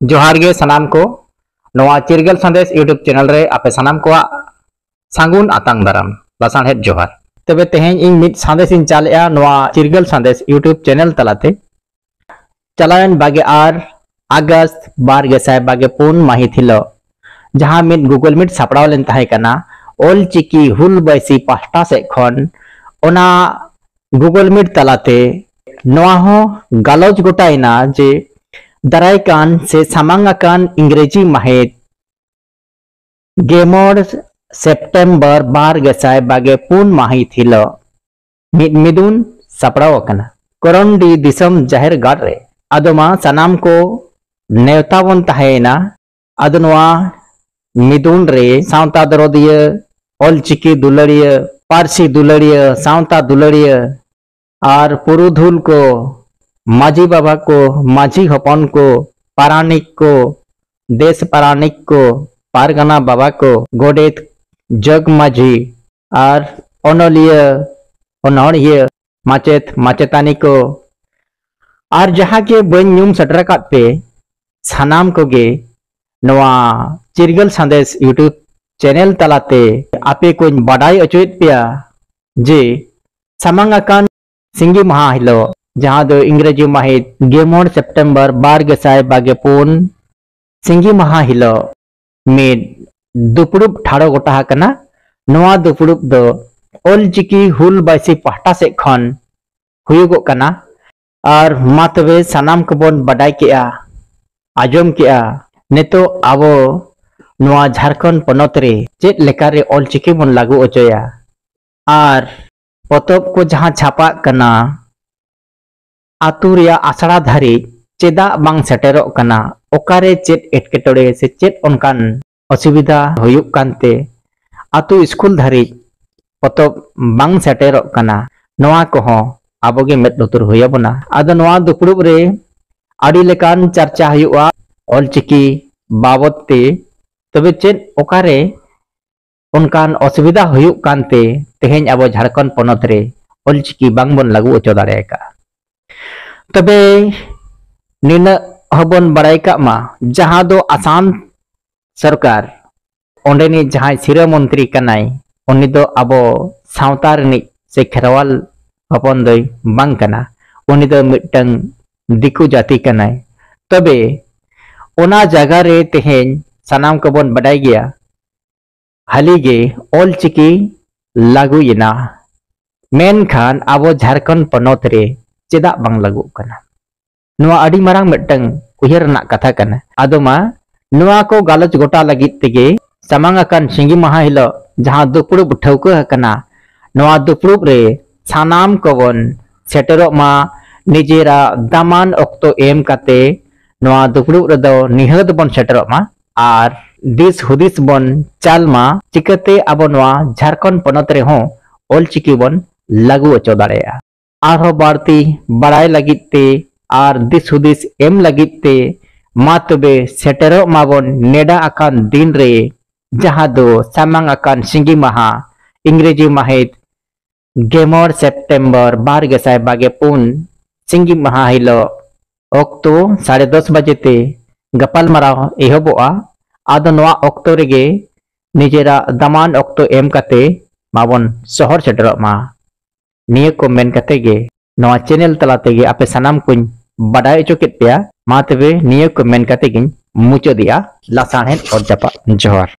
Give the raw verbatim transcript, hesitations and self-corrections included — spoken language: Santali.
ᱡᱚᱦᱟᱨ ᱜᱮ ᱥᱟᱱᱟᱢ ᱠᱚ, ᱱᱚᱣᱟ ᱪᱤᱨᱜᱟᱹᱞ ᱥᱟᱸᱫᱮᱥ YouTube ᱪᱮᱱᱮᱞ ᱨᱮ ᱟᱯᱮ ᱥᱟᱱᱟᱢ ᱠᱚᱣᱟᱜ ᱥᱟᱹᱜᱩᱱ ᱟᱛᱟᱝ ᱫᱟᱨᱟᱢ, ᱞᱟᱥᱟᱲᱦᱮᱫ ᱡᱚᱦᱟᱨ᱾ ᱛᱚᱵᱮ ᱛᱮᱦᱮᱧ ᱤᱧ ᱢᱤᱫ ᱥᱟᱸᱫᱮᱥ ᱤᱧ ᱪᱟᱞᱮᱜᱼᱟ ᱱᱚᱣᱟ ᱪᱤᱨᱜᱟᱹᱞ ᱥᱟᱸᱫᱮᱥ YouTube ᱪᱮᱱᱮᱞ ᱛᱟᱞᱟᱛᱮ᱾ ᱪᱟᱞᱟᱣᱮᱱ ᱵᱟᱜᱮ ᱟᱨ ᱟᱜᱚᱥᱴ ᱵᱟᱨ ᱜᱮᱥᱟᱭ ᱵᱟᱜᱮ ᱯᱩᱱ ᱢᱟᱹᱦᱤᱛ ᱦᱤᱞᱳᱜ ᱡᱟᱦᱟᱸ ᱢᱤᱫ Google Meet ᱥᱟᱯᱲᱟᱣ ᱞᱮᱱ ᱛᱟᱦᱮᱸ ᱠᱟᱱᱟ ᱚᱞ ᱪᱤᱠᱤ ᱦᱩᱞ ᱵᱟᱭᱥᱤ ᱯᱟᱦᱴᱟ ᱥᱮᱫ ᱠᱷᱚᱱ, ᱚᱱᱟ Google Meet ᱛᱟᱞᱟᱛᱮ ᱱᱚᱣᱟ ᱦᱚᱸ ᱜᱟᱞᱚᱪ ᱜᱚᱴᱟᱭᱮᱱᱟ ᱡᱮ ᱫᱟᱨᱟᱭ ᱠᱟᱱ ᱥᱮ ᱥᱟᱢᱟᱝ ᱟᱠᱟᱱ ᱤᱝᱨᱮᱡᱤ ᱢᱟᱹᱦᱤᱛ ᱜᱮᱢᱚᱬ ᱥᱮᱯᱴᱮᱢᱵᱚᱨ ᱵᱟᱨ ᱜᱮᱥᱟᱭ ᱵᱟᱜᱮ ᱯᱩᱱ ᱢᱟᱹᱦᱤᱛ ᱦᱤᱞᱳᱜ ᱢᱤᱫ ᱢᱤᱫᱩᱱ ᱥᱟᱯᱲᱟᱣ ᱟᱠᱟᱱᱟ ᱠᱚᱨᱚᱱᱰᱤ ᱫᱤᱥᱚᱢ ᱡᱟᱦᱮᱨ ᱜᱟᱲ ᱨᱮ᱾ ᱟᱫᱚ ᱢᱟ ᱥᱟᱱᱟᱢ ᱠᱚ ᱱᱮᱣᱛᱟ ᱵᱚᱱ ᱛᱟᱦᱮᱸᱭᱮᱱᱟ᱾ ᱟᱫᱚ ᱱᱚᱣᱟ ᱢᱤᱫᱩᱱ ᱨᱮ ᱥᱟᱶᱛᱟ ᱫᱚᱨᱚᱫᱤᱭᱟᱹ, ᱚᱞᱪᱤᱠᱤ ᱫᱩᱞᱟᱹᱲᱤᱭᱟᱹ, ᱯᱟᱹᱨᱥᱤ ᱫᱩᱞᱟᱹᱲᱤᱭᱟᱹ, ᱥᱟᱶᱛᱟ ᱫᱩᱞᱟᱹᱲᱤᱭᱟᱹ ᱟᱨ ᱯᱩᱨᱩᱫᱷᱩᱞ ᱠᱚ, ᱢᱟᱹᱡᱷᱤ ᱵᱟᱵᱟ ᱠᱚ, ᱢᱟᱹᱡᱷᱤ ᱦᱚᱯᱚᱱ ᱠᱚ, ᱯᱟᱨᱟᱱᱤᱠ ᱠᱚ, ᱫᱮᱥ ᱯᱟᱨᱟᱱᱤᱠ ᱠᱚ, ᱯᱟᱨᱜᱟᱱᱟ ᱵᱟᱵᱟ ᱠᱚ, ᱜᱚᱰᱮᱛ, ᱡᱚᱜᱽ ᱢᱟᱹᱡᱷᱤ ᱟᱨ ᱚᱱᱚᱞᱤᱭᱟᱹ, ᱚᱱᱚᱬᱦᱤᱭᱟᱹ, ᱢᱟᱪᱮᱛ, ᱢᱟᱪᱮᱛᱟᱹᱱᱤ ᱠᱚ ᱟᱨ ᱡᱟᱦᱟᱸ ᱜᱮ ᱵᱟᱹᱧ ᱧᱩᱢ ᱥᱮᱴᱮᱨ ᱟᱠᱟᱫ ᱯᱮ, ᱥᱟᱱᱟᱢ ᱠᱚᱜᱮ ᱱᱚᱣᱟ ᱪᱤᱨᱜᱟᱹᱞ ᱥᱟᱸᱫᱮᱥ YouTube ᱪᱮᱱᱮᱞ ᱛᱟᱞᱟᱛᱮ ᱟᱯᱮ ᱠᱚᱧ ᱵᱟᱰᱟᱭ ᱦᱚᱪᱚᱭᱮᱫ ᱯᱮᱭᱟ ᱡᱮ ᱥᱟᱢᱟᱝ ᱟᱠᱟᱱ ᱥᱤᱸᱜᱤ ᱢᱟᱦᱟ ᱦᱤᱞᱳᱜ, ᱡᱟᱦᱟᱸ ᱫᱚ ᱤᱝᱨᱮᱡᱤ ᱢᱟᱹᱦᱤᱛ ᱜᱮᱢᱚᱬ ᱥᱮᱯᱴᱮᱢᱵᱚᱨ ᱵᱟᱨ ᱜᱮᱥᱟᱭ ᱵᱟᱜᱮ ᱯᱩᱱ ᱥᱤᱸᱜᱤ ᱢᱟᱦᱟ ᱦᱤᱞᱳᱜ ᱢᱤᱫ ᱫᱩᱯᱲᱩᱵ ᱴᱷᱟᱲᱚ ᱜᱚᱴᱟ ᱟᱠᱟᱱᱟ᱾ ᱱᱚᱣᱟ ᱫᱩᱯᱲᱩᱵ ᱫᱚ ᱚᱞᱪᱤᱠᱤ ᱦᱩᱞ ᱵᱟᱭᱥᱤ ᱯᱟᱦᱴᱟ ᱥᱮᱫ ᱠᱷᱚᱱ ᱦᱩᱭᱩᱜᱚᱜ ᱠᱟᱱᱟ᱾ ᱟᱨ ᱢᱟ ᱛᱚᱵᱮ ᱥᱟᱱᱟᱢ ᱠᱚᱵᱚᱱ ᱵᱟᱰᱟᱭ ᱠᱮᱜᱼᱟ, ᱟᱸᱡᱚᱢ ᱠᱮᱜᱼᱟ, ᱱᱤᱛᱚᱜ ᱟᱵᱚ ᱱᱚᱣᱟ ᱡᱷᱟᱲᱠᱷᱚᱸᱰ ᱯᱚᱱᱚᱛ ᱨᱮ ᱪᱮᱫ ᱞᱮᱠᱟᱨᱮ ᱚᱞᱪᱤᱠᱤ ᱵᱚᱱ ᱞᱟᱹᱜᱩ ᱦᱚᱪᱚᱭᱟ᱾ ᱟᱨ ᱯᱚᱛᱚᱵ ᱠᱚ ᱡᱟᱦᱟᱸ ᱪᱷᱟᱯᱟᱜ ᱠᱟᱱᱟ, ᱟᱹᱛᱩ ᱨᱮᱭᱟᱜ ᱟᱥᱲᱟ ᱫᱷᱟᱹᱨᱤᱡ ᱪᱮᱫᱟᱜ ᱵᱟᱝ ᱥᱮᱴᱮᱨᱚᱜ ᱠᱟᱱᱟ? ᱚᱠᱟᱨᱮ ᱪᱮᱫ ᱮᱴᱠᱮᱴᱚᱬᱮ ᱥᱮ ᱪᱮᱫ ᱚᱱᱠᱟᱱ ᱚᱥᱩᱵᱤᱫᱷᱟ ᱦᱩᱭᱩᱜ ᱠᱟᱱᱛᱮ ᱟᱹᱛᱩ ᱥᱠᱩᱞ ᱫᱷᱟᱹᱨᱤᱡ ᱯᱚᱛᱚᱵ ᱵᱟᱝ ᱥᱮᱴᱮᱨᱚᱜ ᱠᱟᱱᱟ? ᱱᱚᱣᱟ ᱠᱚᱦᱚᱸ ᱟᱵᱚᱜᱮ ᱢᱮᱫ ᱞᱩᱛᱩᱨ ᱦᱩᱭ ᱟᱵᱚᱱᱟ᱾ ᱟᱫᱚ ᱱᱚᱣᱟ ᱫᱩᱯᱲᱩᱵ ᱨᱮ ᱟᱹᱰᱤ ᱞᱮᱠᱟᱱ ᱪᱟᱨᱪᱟ ᱦᱩᱭᱩᱜᱼᱟ ᱚᱞᱪᱤᱠᱤ ᱵᱟᱵᱚᱫ ᱛᱮ᱾ ᱛᱚᱵᱮ ᱪᱮᱫ ᱚᱠᱟᱨᱮ ᱚᱱᱠᱟᱱ ᱚᱥᱩᱵᱤᱫᱷᱟ ᱦᱩᱭᱩᱜ ᱠᱟᱱᱛᱮ ᱛᱮᱦᱮᱧ ᱟᱵᱚ ᱡᱷᱟᱲᱠᱷᱚᱸᱰ ᱯᱚᱱᱚᱛ ᱨᱮ ᱚᱞᱪᱤᱠᱤ ᱵᱟᱝᱵᱚᱱ ᱞᱟᱹᱜᱩ ᱦᱚᱪᱚ ᱫᱟᱲᱮ ᱟᱠᱟᱫᱼᱟ? ᱛᱚᱵᱮ ᱱᱤᱱᱟᱹᱜ ᱦᱚᱸᱵᱚᱱ ᱵᱟᱲᱟᱭ ᱠᱟᱜ ᱢᱟ, ᱡᱟᱦᱟᱸ ᱫᱚ ᱟᱥᱟᱢ ᱥᱚᱨᱠᱟᱨ, ᱚᱸᱰᱮᱱᱤᱡ ᱡᱟᱦᱟᱸᱭ ᱥᱤᱨᱟᱹ ᱢᱚᱱᱛᱨᱤ ᱠᱟᱱᱟᱭ, ᱩᱱᱤ ᱫᱚ ᱟᱵᱚ ᱥᱟᱶᱛᱟ ᱨᱤᱱᱤᱡ ᱥᱮ ᱠᱷᱮᱨᱣᱟᱞ ᱦᱚᱯᱚᱱ ᱫᱚᱭ ᱵᱟᱝ ᱠᱟᱱᱟ᱾ ᱩᱱᱤ ᱫᱚ ᱢᱤᱫᱴᱟᱝ ᱫᱤᱠᱩ ᱡᱟᱹᱛᱤ ᱠᱟᱱᱟᱭ᱾ ᱛᱚᱵᱮ ᱚᱱᱟ ᱡᱟᱭᱜᱟ ᱨᱮ ᱛᱮᱦᱮᱧ ᱥᱟᱱᱟᱢ ᱠᱚᱵᱚᱱ ᱵᱟᱰᱟᱭ ᱜᱮᱭᱟ, ᱦᱟᱹᱞᱤ ᱜᱮ ᱚᱞ ᱪᱤᱠᱤ ᱞᱟᱹᱜᱩᱭᱮᱱᱟ᱾ ᱢᱮᱱᱠᱷᱟᱱ ᱟᱵᱚ ᱡᱷᱟᱲᱠᱷᱚᱸᱰ ᱯᱚᱱᱚᱛ ᱨᱮ ᱪᱮᱫᱟᱜ ᱵᱟᱝ ᱞᱟᱹᱜᱩᱜ ᱠᱟᱱᱟ? ᱱᱚᱣᱟ ᱟᱹᱰᱤ ᱢᱟᱨᱟᱝ ᱢᱤᱫᱴᱟᱝ ᱩᱭᱦᱟᱹᱨ ᱨᱮᱱᱟᱜ ᱠᱟᱛᱷᱟ ᱠᱟᱱᱟ᱾ ᱟᱫᱚ ᱢᱟ, ᱱᱚᱣᱟ ᱠᱚ ᱜᱟᱞᱚᱪ ᱜᱚᱴᱟ ᱞᱟᱹᱜᱤᱫ ᱛᱮᱜᱮ ᱥᱟᱢᱟᱝ ᱟᱠᱟᱱ ᱥᱤᱸᱜᱤ ᱢᱟᱦᱟ ᱦᱤᱞᱳᱜ ᱡᱟᱦᱟᱸ ᱫᱩᱯᱲᱩᱵ ᱴᱷᱟᱹᱣᱠᱟᱹ ᱟᱠᱟᱱᱟ, ᱱᱚᱣᱟ ᱫᱩᱯᱲᱩᱵ ᱨᱮ ᱥᱟᱱᱟᱢ ᱠᱚᱵᱚᱱ ᱥᱮᱴᱮᱨᱚᱜ ᱢᱟ᱾ ᱱᱤᱡᱮᱨᱟᱜ ᱫᱟᱢᱟᱱ ᱚᱠᱛᱚ ᱮᱢ ᱠᱟᱛᱮ ᱱᱚᱣᱟ ᱫᱩᱯᱲᱩᱵ ᱨᱮᱫᱚ ᱱᱤᱦᱟᱹᱛ ᱵᱚᱱ ᱥᱮᱴᱮᱨᱚᱜ ᱢᱟ ᱟᱨ ᱫᱤᱥ ᱦᱩᱫᱤᱥ ᱵᱚᱱ ᱪᱟᱞ ᱢᱟ, ᱪᱤᱠᱟᱹᱛᱮ ᱟᱵᱚ ᱱᱚᱣᱟ ᱡᱷᱟᱲᱠᱷᱚᱸᱰ ᱯᱚᱱᱚᱛ ᱨᱮᱦᱚᱸ ᱚᱞᱪᱤᱠᱤ ᱵᱚᱱ ᱞᱟᱹᱜᱩ ᱦᱚᱪᱚ ᱫᱟᱲᱮᱭᱟᱜᱼᱟ᱾ ᱟᱨᱦᱚᱸ ᱵᱟᱹᱲᱛᱤ ᱵᱟᱲᱟᱭ ᱞᱟᱹᱜᱤᱫ ᱛᱮ ᱟᱨ ᱫᱤᱥ ᱦᱩᱫᱤᱥ ᱮᱢ ᱞᱟᱹᱜᱤᱫ ᱛᱮ, ᱢᱟ ᱛᱚᱵᱮ ᱥᱮᱴᱮᱨᱚᱜ ᱢᱟᱵᱚᱱ ᱱᱮᱰᱟ ᱟᱠᱟᱱ ᱫᱤᱱ ᱨᱮ, ᱡᱟᱦᱟᱸ ᱫᱚ ᱥᱟᱢᱟᱝ ᱟᱠᱟᱱ ᱥᱤᱸᱜᱤ ᱢᱟᱦᱟ, ᱤᱝᱨᱮᱡᱤ ᱢᱟᱹᱦᱤᱛ ᱜᱮᱢᱚᱬ ᱥᱮᱯᱴᱮᱢᱵᱚᱨ ᱵᱟᱨ ᱜᱮᱥᱟᱭ ᱵᱟᱜᱮ ᱯᱩᱱ, ᱥᱤᱸᱜᱤ ᱢᱟᱦᱟ ᱦᱤᱞᱳᱜ ᱚᱠᱛᱚ ᱥᱟᱲᱮ ᱫᱚᱥ ᱵᱟᱡᱮ ᱛᱮ ᱜᱟᱯᱟᱞᱢᱟᱨᱟᱣ ᱮᱦᱚᱵᱚᱜᱼᱟ᱾ ᱟᱫᱚ ᱱᱚᱣᱟ ᱚᱠᱛᱚ ᱨᱮᱜᱮ ᱱᱤᱡᱮᱨᱟᱜ ᱫᱟᱢᱟᱱ ᱚᱠᱛᱚ ᱮᱢ ᱠᱟᱛᱮ ᱢᱟᱵᱚᱱ ᱥᱚᱦᱚᱨ ᱥᱮᱴᱮᱨᱚᱜ ᱢᱟ᱾ ᱱᱤᱭᱟᱹ ᱠᱚ ᱢᱮᱱ ᱠᱟᱛᱮ ᱜᱮ ᱱᱚᱣᱟ ᱪᱮᱱᱮᱞ ᱛᱟᱞᱟ ᱛᱮᱜᱮ ᱟᱯᱮ ᱥᱟᱱᱟᱢ ᱠᱚᱧ ᱵᱟᱰᱟᱭ ᱦᱚᱪᱚ ᱠᱮᱫ ᱯᱮᱭᱟ᱾ ᱢᱟ ᱛᱚᱵᱮ ᱱᱤᱭᱟᱹ ᱠᱚ ᱢᱮᱱ ᱠᱟᱛᱮ ᱜᱤᱧ ᱢᱩᱪᱟᱹᱫᱮᱜᱼᱟ᱾ ᱞᱟᱥᱟᱬᱦᱮᱫ ᱚᱛ ᱡᱟᱯᱟᱜ ᱡᱚᱦᱟᱨ᱾